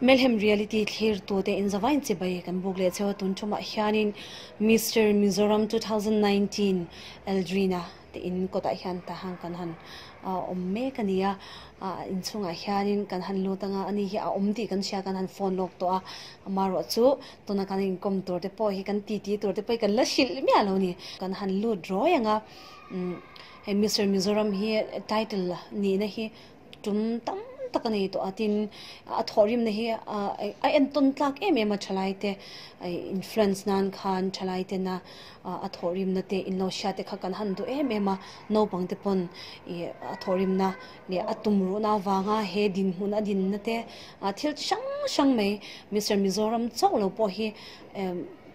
Melhem Reality thlirtute inzavain chibai kan buk leh cheu a, tun tumah hianin Mister Mizoram 2019 Eldrina te in kawtah hian tahang kan han awm mek a ni a, inchhungah hianin kan han lut anga ani hi a awm tih kan hria kan han phone lawk tawh a, amaherawh chu tuna kan inkawm tur te pawh hi kan titi tur te pawh hi kan la hrilh miah lo a ni, kan han lut rawi anga hei Mister Mizoram hi title nihna hi Tum tam tak a nei tawh a, tin a thawhrimna hi a entawn tlak em em a thalaite influence nan khan thalaitena a thawhrimna te in lo hria te kha kan han duh em em a, naupang te pawn ih a thawhrimna leh a tum ruhna avanga he dinhmun a dinna te thil hrang hrang mai Mister Mizoram chauh lo pawh hi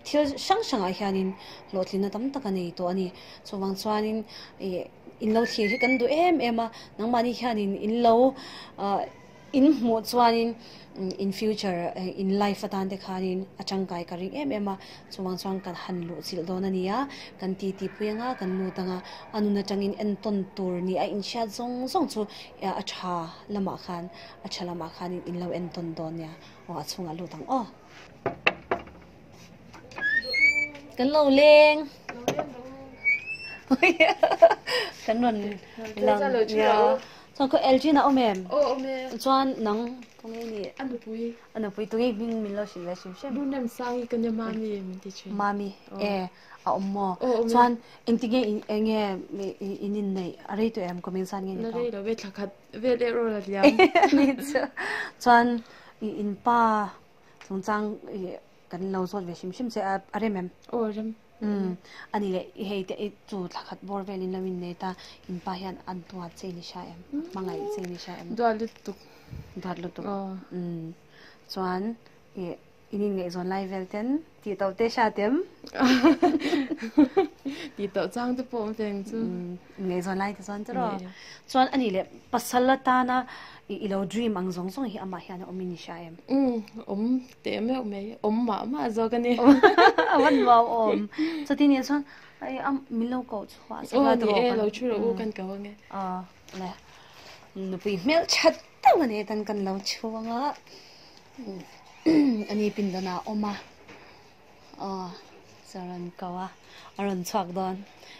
thil hrang hrangah hianin hlawhtlinna tam tak a nei tawh a ni. Chuvang chuanin ih. In lo thlir hi kan duh em em a, nangmahni hianin in lo in hmuh chuanin in future in life atan te khanin a tangkai ka ring em em a, chuvang chuan kan han luh chilh dawn a ni a, kan titi pui anga kan lut anga a nun atangin entawn tur ni a inhriat zawng zawng chu a tha lamah khan a tha lamah khanin in lo entawn dawn nia, aw a chhungah lut ang aw. Kan lo leng. Kan rawn lang nia. Chuan khaw Elgin a awm em? Aw awm e. Chuan nang tunge ni? A nupui. A nupui tunge hming min lo hrilh ve hrim hrim. Lunglem Sangi ka nia Mami min ti thin. Mami e a awm maw? Aw awm e. Chuan engtinge enge in inneih a rei tawh em kumin san nge ni tawh? Na rei lo ve thla khat vel eh rawn a liam. Ni chu. Chuan i inpa Chungchang i kan lo zawt ve hrim hrim che a, a rem em? Aw rem. Umm a ni leh i hei te i chu thla khat bawr velin lo innei ta, in pa hian a duat che i ni hria em? Hmangaih che i ni hria em? Duat lutuk. Duat lutuk. Aw. Umm chuan i in inngaihzawn lai vel ten tih tauh te hriat em? Tih tauh chang te pawh awm ve ang chu. Umm inngaihzawn lai te chuan tiraw? Chuan a ni leh pasal atana i lo dream ang zawng zawng hi amah hian a awm i ni hria em? Umm awm teh meuh mai, awm mah mah zawk a ni. A va nuam awm. Chuti nih chuan hei a min lo koh chhuah sak a tiraw? Aw ni e, lo thu rawh u kan ko ang e. Aw le, nupui hmeltha deuh a ni tan kan lo chhuang a, ani pindanah a awm a. Aw sir rawn ko a, a rawn chhuak dawn.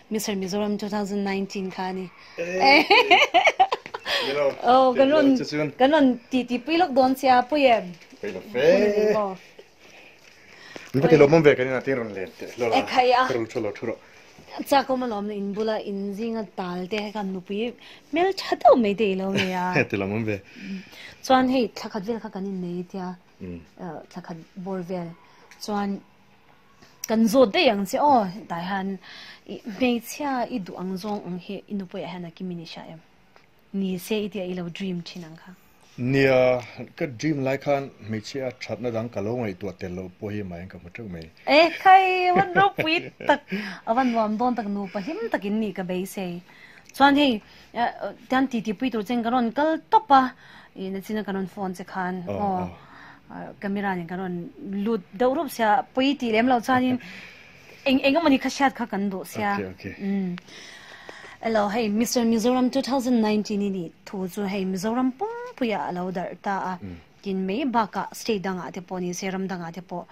Mister Mizoram 2019 kha a ni. Aw kan rawn kan rawn ti ti pui lawk dawn sia pui em? Pui lo fe. Min va ti lawmawm ve kan inah tin rawn len teh hlawlh a. E khai a. Ka rawn thu lo thu rawh. Chak awm alawm in bula in zinga tal te khan nupui hmel tha deuh mai te i lo nei a. Ti lawmawm ve. Chuan hei thla khat vel kha kan innei tia. Thla khat bawr vel chuan kan zawt daih ang che aw tah hian i hmeichhia i duh ang zawng ang hi i nupui ah hian a kim in i hria em? Ni se i tia i lo dream thin ang kha. Nia, ka dream lai khan hmeichhia thatna dang ka lo ngaihtuah tel loh pawh hi mah in ka hmu teuh mai. E khai, a van ropui tak, a van nuam dawn tak nupa hlim takin nih ka beisei. Chuan hei tian titi pui tur chen ka rawn kal tawp a, i nachina ka rawn phone che khan aw camera nen ka rawn lut deuh rup sia pawi tih lem loh chuanin eng eng emawni kha hriat kha kan duh sia. Hello hei Mister Mizoram 2019 i nih thu chu hei Mizoram pumpuiah a lo darh ta a. Tin mai bakah state dangah te pawh ni se ram dangah te pawh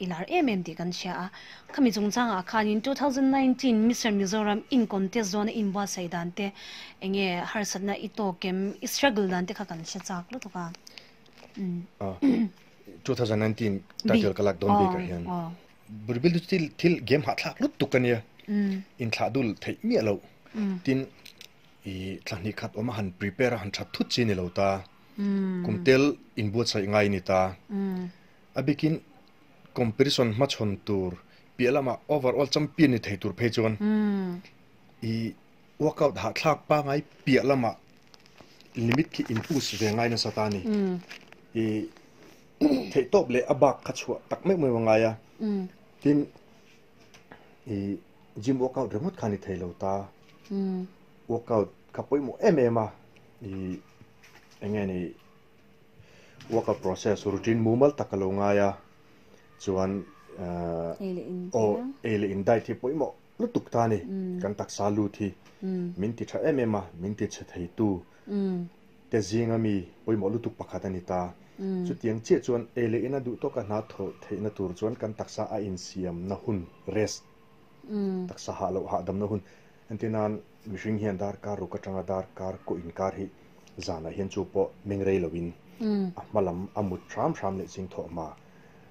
i lar em em tih kan hria a. Khami chungchangah khanin 2019 Mister Mizoram in contest zawna in buatsaih dan te enge harsatna i tawk em i struggle dan te kha kan hre chak lutuk a. 2019 title ka lak dawn bikah hian Burbil chu thil thil game hahthlak lutuk a nia. Inthlah dul theih miah loh. Tin i thla hnih khat awm a han prepare a han that thut chi ni lo ta. Kum tel inbuatsaih ngai a ni ta. A bikin competition hmachhawn tur piah lamah overall champion ni thei tur phei chuan i workout hahthlak pangai piah lamah limit khi in push ve ngai nasa ta a ni. I theihtawp leh a bak kha chhuah tak meuh meuh a ngai a. Tin, i gym workout ringawt kha ni thei lo ta. Workout kha pawimawh em em a. I eng nge ni workout process routine mumal tak a lo ngai a chuan aw ei leh in diet hi pawimawh lutuk ta a ni kan taksa lut hi min ti tha em em a min ti chhe thei tu te zinga mi pawimawh lutuk pakhat a ni ta. Chutiang chiah chuan ei leh ina duh tawka hna thawh theihna tur chuan kan taksa a insiamna hun, rest, taksa hah loh hahdamna hun. Entir nan mihring hian darkar ruk atanga darkar kaw inkar hi zanah hian chu pawh meng rei loin a hma lam a mut hram hram leh ching thawh hma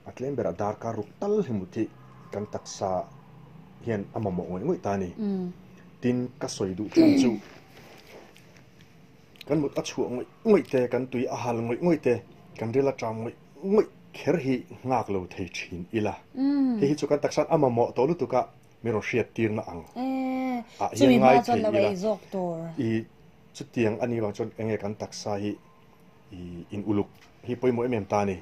a tlem berah darkar ruk tal hi mut hi kan taksa hian a mamawh ngawih ngawih ta a ni. Tin, ka sawi duh thin chu kan mut a chhuah ngawih ngawih te, kan tui a hal ngawih ngawih te, kan ril a ṭam ngawih ngawih kher hi nghak lo thei thin ila. Hei hi chu kan taksa a mamawh tawh lutuk a, min rawn hriat tirna ang ah hian ngai thei ila. I chutiang a nih vang chuan enge kan taksa hi i in uluk hi pawimawh em em ta a ni.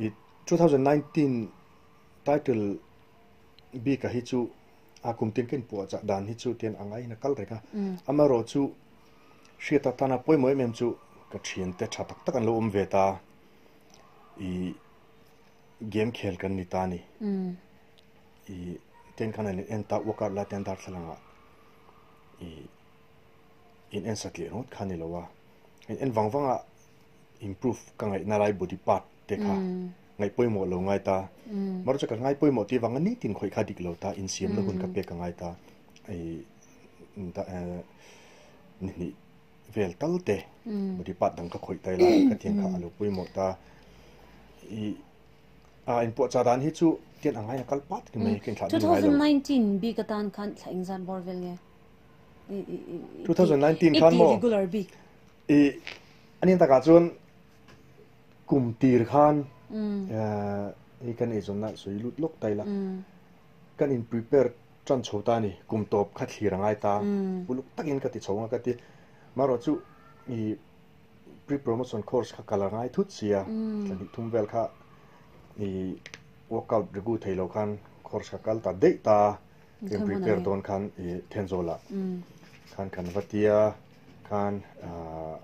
I 2019 title bik ah hi chu a kum tin ka inpuah chah dan hi chu tian a ngaiin a kal reng a. Amaherawhchu hriat atana pawimawh em em chu ka thiante tha tak tak an lo awm ve ta. I game khel kan ni ta a ni. I ten khan an en ta workout lai te an darthlalang ah i in en satliah ringawt kha a ni lo a. In en vang vang a improve ka ngaihna lai body part te kha ngaih pawimawh lo ngai ta. Marawh chu ka ngai pawimawh tih avanga nitin khawih kha dik lo ta, insiamna hun ka pek a ngai ta. I ni hnih vel tal te body part dang ka khawih ta ila ka thian kha a lo pawimawh ta. I a inpuahchah dan hi chu tian a ngai a kal pat ni mai ka inthlah ding ngai lo. 2019 bik atan khan thla engzat bawr vel nge? 2019 khan maw? Regular bik. I anin takah chuan kum tir khan hei kan eizawnna sawi lut lawk ta ila kan in prepare tan chho ta a ni kum tawp kha thlir a ngai ta uluk takin ka ti chho ang a ka ti marawh chu i pre promotion course kha kal a ngai thut sia thla hnih thum vel kha i workout regu thei lo khan course kha kal ta daih ta ka in prepare dawn khan i Thenzawl ah khan kan va tia khan ah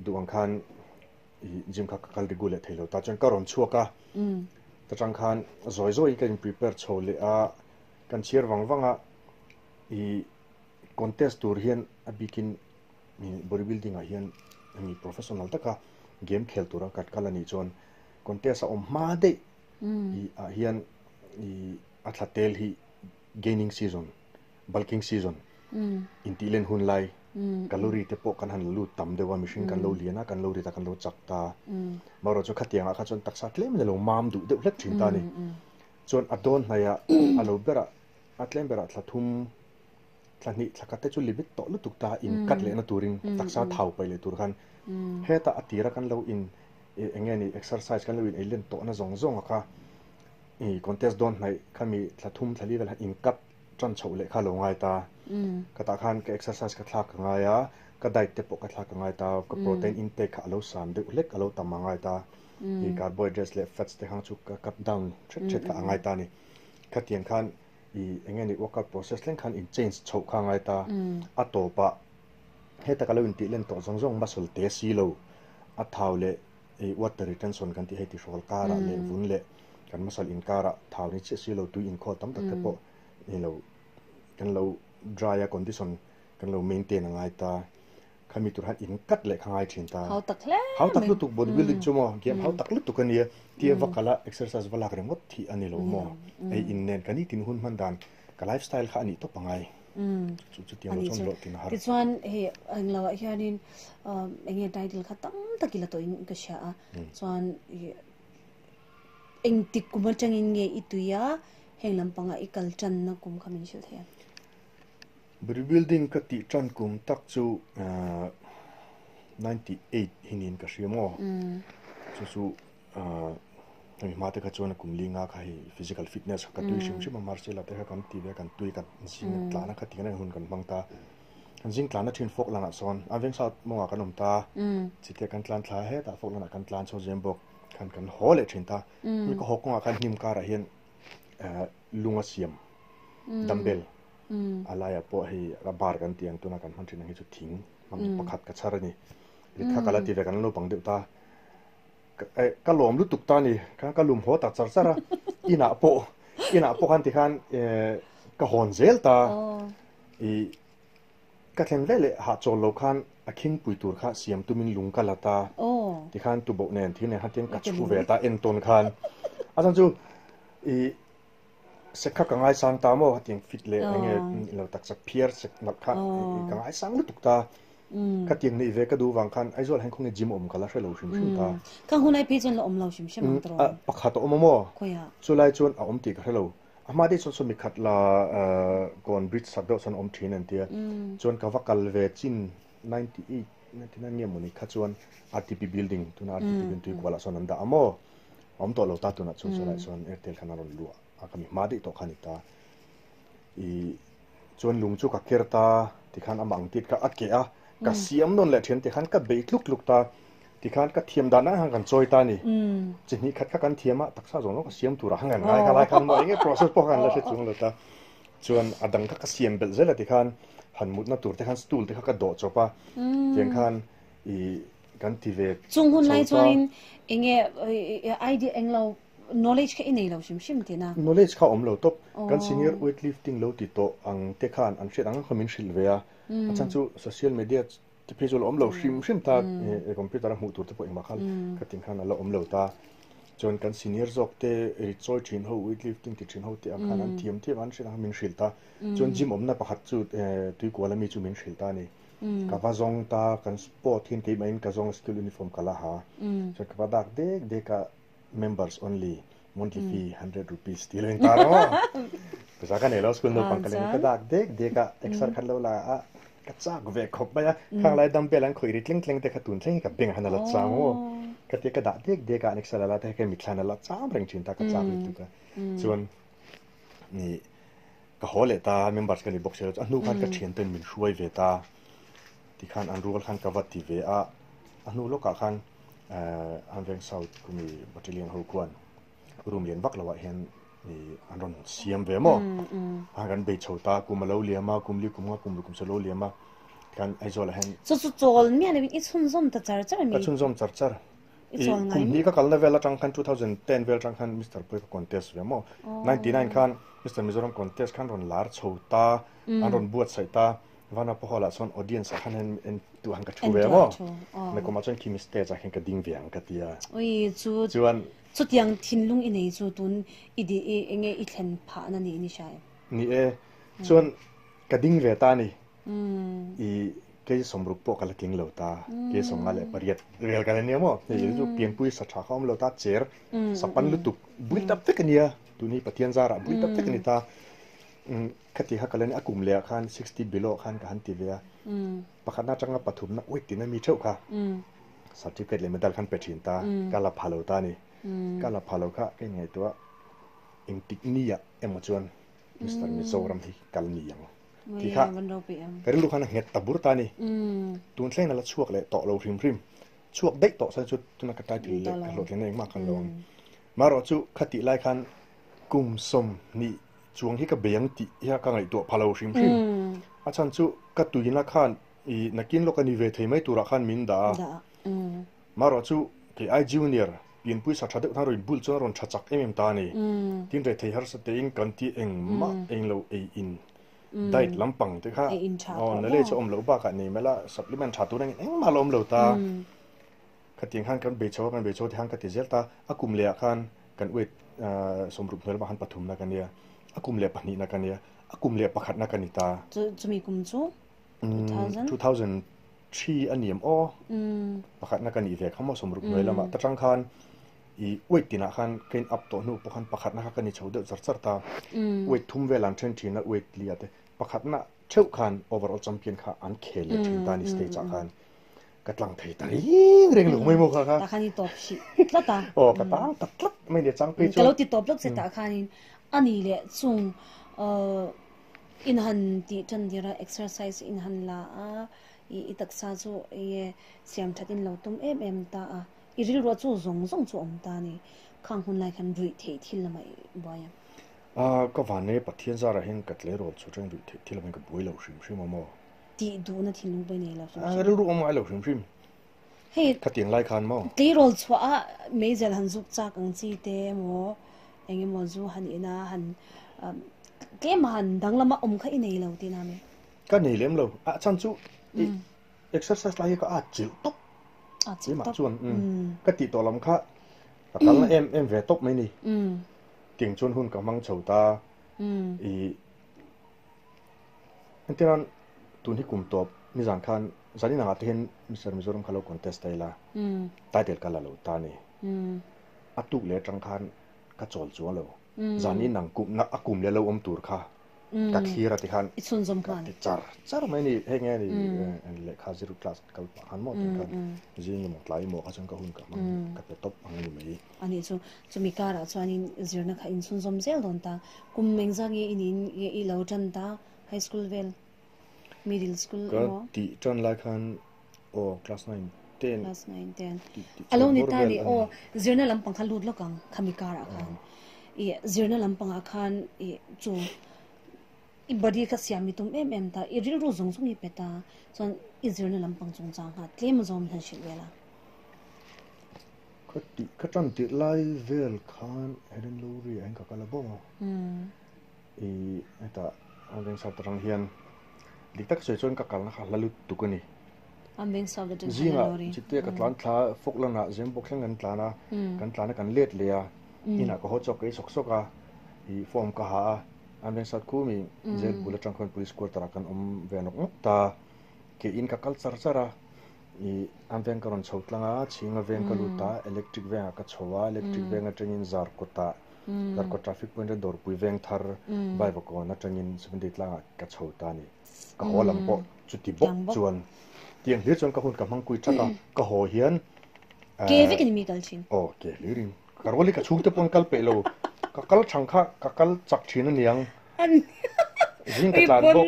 duh ang khan i gym kha ka kal regu leh thei lo ta chuan ka rawn chhuak a ta tang khan zawi zawiin ka in prepare chho leh a kan chhiar vang vang a i contest tur hian a bikin i body building ah hian mi professional taka game khel tura kan kal a nih chuan contest a awm hma daih i ah hian i a thla tel hi gaining season Bulking season intih len hun lai calorie te pawh kan han la lut tam deuh a, mihring kan lo lian a, kan lo rit a, kan lo chak ta. Marawh chu khatiangah kha chuan taksa tlem in a lo mam duh deuh hlek thin ta a ni. Chuan a dawn hnaihah a lo berah a tlem berah thla thum, thla hnih, thla khat te chu limit tawh lutuk ta in cut lehna turin taksa thau paih leh tur khan hetah a tira kan lo in eng nge ni exercise kan lo in ei len tawhna zawng zawng a kha i contest dawn hnaih khami thla thum thla li vel han in cut tan chhoh leh kha lo ngai ta. Ka tah khan ka exercise ka thlak ka ngai a, ka diet te pawh ka thlak ka ngai ta, ka protein intake kha a lo san deuh hlek a lo tam a ngai ta. I carbohydrates leh fats te khang chu ka cut down hret hret kha a ngai ta a ni. Khatiang khan i eng nge ni workout process thleng khan in change chhoh kha a ngai ta. A tawpah heta ka lo intih len tawh zawng zawng muscle te si lo, a thau leh i water retention kan tih hei tihrawl karah leh vun leh kan muscle inkarah thau ni chiah si lo tui inkhawl tam tak te pawh ni lo kan lo dry a condition kan lo maintain a ngai ta khami tur han in cut leh kha ngai thin ta hau tak hle hau tak lutuk body building chu maw game hau tak lutuk ania tia va kala exercise va lak ringawt thi ani lo maw ei in nen kan i tin hun hman dan ka lifestyle kha ani tawp angai chu chu tiang lo chuan hlawh tin a har tichuan hei englo ah hianin enge title kha tam tak ila tawh in ka hria a chuan Engtik kum atangin nge i tui a, heng lampangah i kal tanna kum kha min hrilh thei ang? Bodybuilding ka tih tan kum tak chu 98 hi niin ka hria maw? Chu chu hemi hma te kha chuan kum li nga kha hei physical fitness kha ka tui hrim hrim a, martial art te kha kan ti ve a, kan tui kan zing tlana kha ti hian hun kan hmang ta. Kan zing tlana thin Falkland ah sawn a veng south mawngah kan awm ta, chite kan tlan thla hetah Falkland ah kan tlan chho zem bawk. Khan kan haw leh thin ta. Mi ka haw kawngah khan hnim karah hian lunga siam dumbbell a laiah pawh hei a bar kan tih ang tuna kan hman thin ang hi chu thing hmang pakhat ka chhar a ni. Rit kha ka la ti ve kan la naupang deuh ta. Ka lawm lutuk ta a ni. Khan ka lum haw ta char char a. Inah pawh inah pawh khan tikhan ka hawn zel ta. I ka thlen ve leh hahchawl lo khan. A khingpui tur kha siam tumin lung ka la ta. Tikhan tuboh nen thil nen khan tian ka chhu ve ta entawn khan. A chhan chu i sek kha ka ngaisang ta maw hetiang fit leh enge lo taksa phiar sek nalh kha ka ngaisang lutuk ta. Khatiang neih ve ka duh vang khan Aizawl hian khawnge gym awm ka la hre lo hrim hrim ta. Ka hunai phei chuan la awm lo hrim hrim ang tawh. Pakhat a awm a maw? Chulai chuan a awm tih ka hre lo. A hma deuh chuan saw mikhat la kawn bridge sak deuh chuan a awm thin an tia. Chuan ka va kal ve chin 98, 99 nge mawni kha chuan RTP building tuna RTP building tuikual ah sawn an dah a maw? A awm tawh lo ta tunah chuan chulaiah chuan Airtel khan a rawn luah a ka mi hma daih tawh kha a ni ta. I chuan lung chu ka ker ta tikhan amah ang tit kha a keh a, ka siam nawn leh thian tikhan ka bei tluk tluk ta tikhan ka thiam dan ang kan chawi ta a ni. Chi hnih khat kha kan thiam a, taksa zawng zawng ka siam tur ah khan kan ngai kha lai khan maw eng nge process pawh kha kan la hre chung lo ta. Chuan a dang kha ka siam belh zel a tikhan han mutna tur te khan stool te kha ka dawh chawp a, tiang khan i kan ti ve Chung hun lai chuanin eng nge idea eng lo Knowledge kha i nei lo hrim hrim tihna. Knowledge kha awm lo tawp. Kan senior weightlifting lo ti tawh ang te khan an hriat ang ang kha min hrilh ve a. A chhan chu social media te phei chu a la awm lo hrim hrim ta, computer a hmuh tur te pawh engmah kha ka tih khan a la awm lo ta. Chuan kan senior zawk te rit chawi thin ho, weightlifting ti thin ho te ang khan an thiam thiam a, an hriat ang kha min hrilh ta. Chuan gym awmna pakhat chu Tuikuala mi chu min hrilh ta a ni. Ka va zawng ta, kan sport hian keimahin ka zawng a school uniform ka la ha. Chuan ka va dak dek dek a. Members only, monthly fee ₹100 tih lo in tar maw? Pawisa ka nei lo, school naupang ka leng ka dak dek dek a, exer khat lo la a, ka chak ve khawp mai a, khang lai dumbbell an khawih ri tling tling te kha tun thleng hi ka beng ah hian a la chang maw? Ka tia ka dah dek dek a, an exer la la te kha mitthla in a la cham reng thin ta, ka chak lutuk a, chuan ih ka haw leh ta, members ka ni bawk si lo, a hnu khan ka thian ten min hruai ve ta, tikhan an rual khan ka va ti ve a, a hnu lawkah khan An veng South kumi Battalion ho khuan room lian vak loah hian an rawn siam ve maw? A kan bei chho ta, kum a lo liam a, kum li kum nga kum ri kum sa lo liam a, tikhan Aizawl ah hian. Chu chu chawl miah lovin i chhunzawm ta char char mi? Ka chhunzawm char char. I chawl ngai mi? Kum hnih ka kalna vel atang khan 2010 vel atang khan Mister Pui ka contest ve maw? 99 khan Mister Mizoram contest khan rawn lar chho ta, an rawn buatsaih ta. Vana pawh lah chuan audience ah khan en en tu ang ka thu ve maw? Na kumah chuan khimi stage ah khan ka ding ve ang ka ti a. Ui chu chuan chutiang thinlung i nei chu tun i di i enge i thlen phah na ni ni hria em? Ni e, chuan ka ding ve ta ni. I kei sawmruk pawh ka la tling lo ta, kei sawmnga leh pariat vel ka la nia maw? Hei chu pianpui sa tha kha awm lo ta, cher sapan lutuk build up vek a nia, tun hi Pathian zarah build up vek a ni ta. Khati kha ka la ni, a kum leh ah khan 60 below ah khan ka han ti ve a, pakhatna atanga pathumna weight tina mi theuh kha certificate leh medal khan pe thin ta, ka la pha lo ta a ni. Ka la pha lo kha ka inngaihtuah engtik ni ah emaw chuan Mister Mizoram hi kal ni ang tih kha ka rilru khan a nghet ta bur ta a ni. Tun thleng a la chhuak leh tawh lo hrim hrim, chhuak daih tawh chuan chu tuna ka title leh ka hlawhtlinna engmah khan lo ang. Marawh chu khatih lai khan kum 20 Chuang hi ka bei ang tih hi ka ngaihtuah pha lo hrim hrim. A chhan chu ka tuina khan i nakin lawk a ni ve thei mai turah khan min dah a. Marawh chu kei ai junior pianpui sa tha deuh khan rawn inbulh chuan a rawn tha chak em em ta a ni. Tin rethei harsa tein kan ti engmah englo ei in diet lampang te kha aw knowledge a awm loh bakah nei mai la supplement tha tur engin engmah la awm lo ta. Khatiang khan kan bei chho a, kan bei chho ti khan ka ti zel ta. A kum lehah khan kan weight 60 hnuai lamah khan pathumna ka nia, a kum leh pahnihna ka nia, a kum leh pakhatna ka ni ta. Chumi kum chu? 2000? 2003 a ni em aw? Pakhatna ka nih ve kha maw 60 hnuai lamah. Ta tang khan i weight tinah khan ka in up tawh hnu pawh khan pakhatna kha ka ni chho deuh char char ta. Weight thum vel an then thin a, weight li ah te. Pakhatna theuh khan overall champion kha an khel leh thin ta a ni stage ah khan. Ka tlang thei ta reng reng lo mai maw kha kha. Tah khan i tawp hrih tlat a. Aw ka tang ta tlat mai nia chang phei chuan. Ka lo ti tawp lawk che tah khanin a ni leh chung in han tih tan tir a exercise in han la a i taksa chu enge siam that in lo tum em em ta a i rilruah chu zawng zawng chu awm ta a ni khang hun lai khan ruih theih thil lamah i buai ang. Ka vanlei Pathian zarah hian ka tleirawl chu teng ruih theih thil lamah hian ka buai lo hrim hrim a maw. Tih duhna thinlung pawh i nei lo hrim hrim. Rilru awm ngai lo hrim hrim. Hei Khatiang lai khan maw? Tleirawl chhuah a meizel han zuk chak ang chi te emaw eng emaw zu han ina han tlem han danglam a awm kha i nei lo tihna mi? Ka nei lem lo. A chhan chu i Exercise lai hi ka at chilh tawp. Keimah chuan ka tih tawh lam kha ka kal na em em ve tawp mai ni. Tiang chuan hun ka hmang chho ta. I entirnan tun hi kum tawp nizan khan zanin angah te hian Mister Mizoram kha lo contest ta ila title ka la lo ta ni. A tuk leh atang khan ka chawl chuang lo. Zanin ang kum a kum leh lo awm tur kha ka thlir a tikhan i chhunzawm ka ti char char mai ni hei nge ni lehkha zir class kal pah khan maw tih khan zing emaw tlai emaw kha chuan ka hun ka hmang ka pe tawp ang a ni mai. Ani chu chumi karah chuanin zirna kha in chhunzawm zel dawn ta kum engzah nge i niin nge i lo tan ta high school vel middle school Ka emaw tih tan lai khan aw class 9 10 class 9 10 tih tih alo chhuah ni bawr ta vel ni a aw ni. zirna lampang kha lut lawk ang khami karah khan i zirna lampangah khan i chu i body kha siam i tum em em ta i rilru zawng zawng i pe ta chuan i zirna lampang chungchang kha tlem a zawm hian hrilh vel a. Ka tih ka tan tirh lai vel khan Helen Lowry ah hian ka kal a bawm a i hetah an veng sap atang hian dik tak sawi chuan ka kalna kha hla lut tuk a ni. An veng sap atang Helen Zingah Lowry. Chitia ka tlan thla Falkland ah Zembawk thleng kan tlan a kan tlan a kan let leh a inah ka haw chawk ka ei sawk sawk a i form ka ha a an veng sat khu mi jail bul atang khuan police quarter ah kan awm ve nawk nawk ta ke in ka kal char char a i an veng ka rawn chho tlang a chhinga veng ka lut a electric vengah ka chho a electric veng atangin zarkawt ah zarkawt traffic point a dawrpui veng thar Baivakawn atangin seventy tlangah ka chho ta a ni ka haw lam pawh chuti bawk chuan tiang hlir chuan ka hun ka hmang kui thak a ka haw hian Ke vek in mi kal thin. Aw ke hlir in ka rual hi ka chhungte pawn kal peih lo ka kal thang kha ka kal chak thin aniang zing ka tlan bawk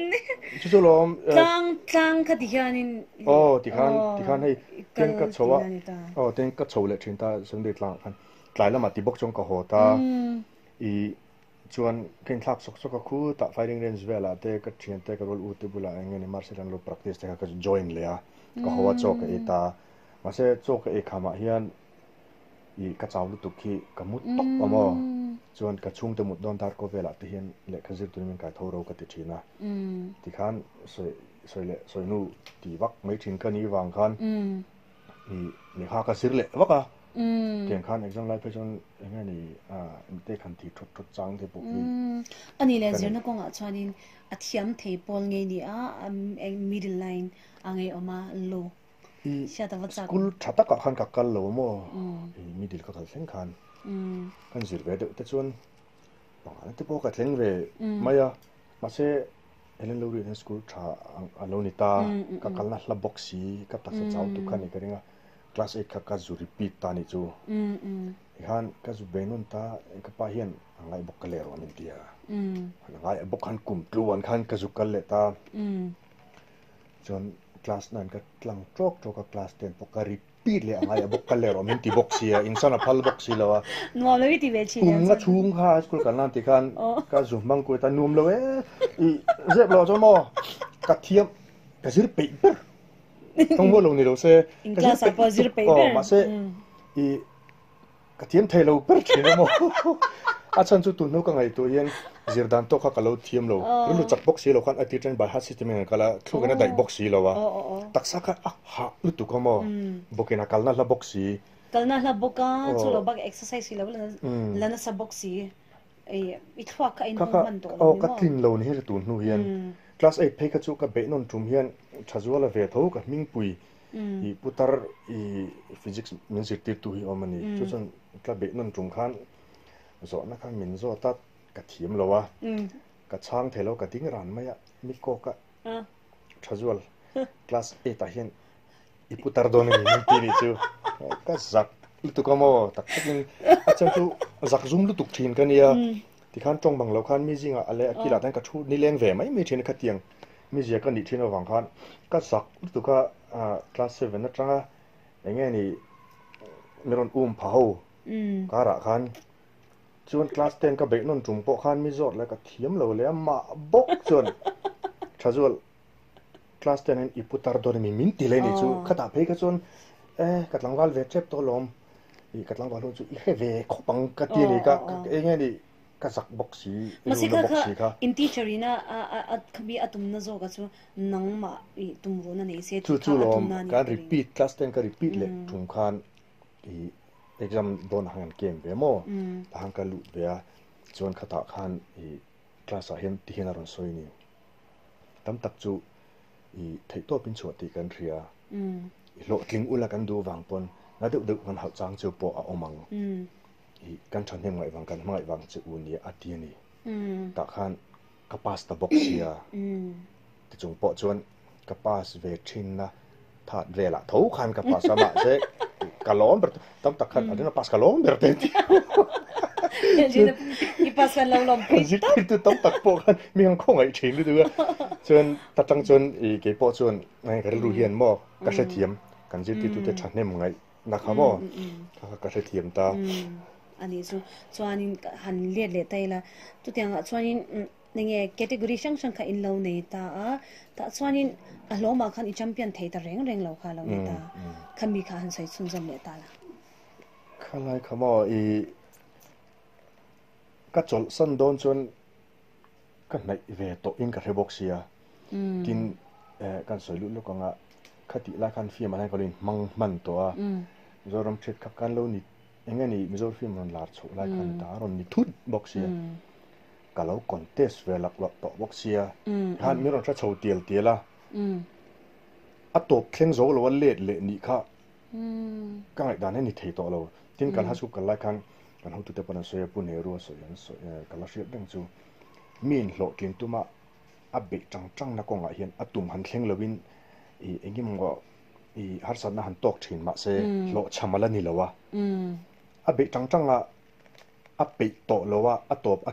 chu chu lawm tlang tlang kha ti hianin aw tikhan tikhan hei tiang ka chho a aw tiang ka chho leh thin ta Sunday tlang ah khan tlai lamah ti bawk chuan ka haw ta i chuan ka inthlak sawk sawk a khu tah firing range velah te ka thian te ka rual u te bulah eng nge ni martial an lo practice te kha ka join leh a ka haw a chaw ka ei ta mahse chaw ka ei khamah hian i ka chau lutuk hi ka mut tawp a maw chuan ka chhungte mut dawn dar kaw velah te hian lehkha zir turin min kai tho ro ka ti thin a tikhan sawi sawi leh sawi nu ti vak mai thin ka ni vang khan i lehkha ka zir leh vak a tiang khan exam lai phei chuan eng nge ni te khan ti thawt thawt chang te pawh hi Ani leh zirna kawngah chuanin a thiam thei pawl ngei ni a middle line a ngei awm a low I school tha takah khan ka kal lo maw? I middle ka kal thleng khan kan zir ve deuh te chuan pangana te pawh ka thleng ve mai a, mahse Helen Lowry hian school tha a lo ni ta, ka kalna hla bawk si, ka taksa chau tuk kha ni ka ring a, class eight kha ka zu repeat ta ni chu. Tikhan ka zu bei nawn ta, ka pa hian a ngai bawk ka leh rawh min ti a, a ngai bawk khan kum tluan khan ka zu kal leh ta. Chuan class 9 ka tlang tawk tawk a, class 10 pawh ka repeat leh a ngai a bawk ka ler awm in ti bawk sia, insan a phal bawk si lo a. Nuam lo i ti ve thin Kum nga chhung kha high school kan lan ti khan ka zu hmang kuai ta nuam lo e i zep lo chuan maw ka thiam ka zir peih ber tawng maw lo ni lo se ka zir peih ber mahse i Ka thiam thei lo ber thin a maw? A chhan chu tun hnu ka ngaihtuah hian zir dan tawk kha ka lo thiam lo. Rilru chak bawk si lo khan a tir ṭan by heart system in an kal a, thluk in a daih bawk si lo a. Taksa kha a hah lutuk a maw? Bawkin a kalna hla bawk si. Kalna hla bawk a, chu lo bak exercise hi lo la nasa bawk si. I thluak kha a inhawng hman tawh lo ni maw? Ka tlin lo ni hi tun hnu hian. Class eight phei kha chu ka beih nawn ṭum hian Thazuala ve tho ka hmingpui I putar i physics min zirtirtu hi awm a ni. Chu chuan tla beih nawn tum khan zawhna khan min zawt a, ka thiam lo a, ka chhang thei lo, ka ding ran mai a, mi kawk a Thazual class eight ah hian i putar dawn a ni min ti ni chu ka zak lutuk a maw tak takin a chhan chu zak zum lutuk thin ka nia tikhan tawng bang lo khan mi zingah a leh a kilah tan ka thu nileng ve mai mai thin a khatiang Mizia ka nih thin avang khan ka zak lutuk a, class seven atanga eng nge ni min rawn um pha ho karah khan chuan class ten ka beih nawn tum pawh khan mi zawt leh ka thiam lo leh a mah bawk chuan Thazual class ten hian i pu tar dawn a mi min ti leh ni chu khatah phei kha chuan e ka tlangval ve tep tawh alawm i ka tlangval ho chu i hre ve khawp ang ka ti a ni ka eng nge ni. Ka zak bawk si, Mahse rilru na kha bawk kha si kha. In teacher in a a khami a tumna zawk a chu nangmah i tumruhna nei se Chu tih chu kha a lawm tumna a nih kan ka ring. repeat class ten ka repeat leh tum khan i exam dawn ah khan kan camp ve maw tah khan ka lut ve a chuan khatah khan i class ah hian ti hian a rawn sawi a ni. Tam tak chu i theihtawp in chhuah tih kan hria. I hlawhtling ula kan duh vang pawn na deuh deuh kan hauh chang chu pawh a awm ang. I kan thahnem ngaih vang kan hmangaih vang che u nia a ti a ni. Tah khan ka pass ta bawk sia. Tichung pawh chuan ka pass ve thin a, that velah tho khan ka pass a mahse ka lawm ber tam tak khan a pass ka lawm ber te an ti. I pass khan lo lawm pui tawp. Zirtirtu tam tak pawh khan mi han khawngaih thin lutuk a. Chuan ta tang chuan i keipawh chuan ka rilru hian maw ka hrethiam kan zirtirtute thahnem ngaih Na kha maw? Kha kha ka hrethiam ta. A nih chu. Chuanin han let leh ta ila. Chutiangah chuanin enge category hrang hrang kha in lo nei ta a. Tah chuanin a hlawmah khan i champion thei ta reng reng lo kha a lo ni ta. Khami kha han sawi chhunzawm leh ta la. Khalai kha maw i ka chawlhsan dawn chuan ka hnaih ve tawh in ka hre bawk sia. Tin kan sawi lut lawk ang a, khatih lai khan film ah hian ka lo inhmang hman tawh a, Mizoram ṭhet kha kan lo ni eng nge ni Mizo film rawn lar chhoh lai khan ta a rawn ni thut bawk sia. Ka lo contest ve lak lawk tawh bawk sia. Khan min rawn hre chho tial tial a, a tawp thleng zo lo a let leh nih kha Ka ngaihdan hi a ni thei tawh lo. Tin, kan high school kal lai khan kan hotute pawn an sawi a, Pu Nehru a sawi an sawi ka la hriat reng chu. Mi inhlawhtlin tuma a beih tang tangna kawngah hian a tum han thleng loin ih eng emaw ih harsatna han tawk thin mahse hlawhchham a la ni lo a. A beih tang tanga a peih tawh lo a, a tawp a.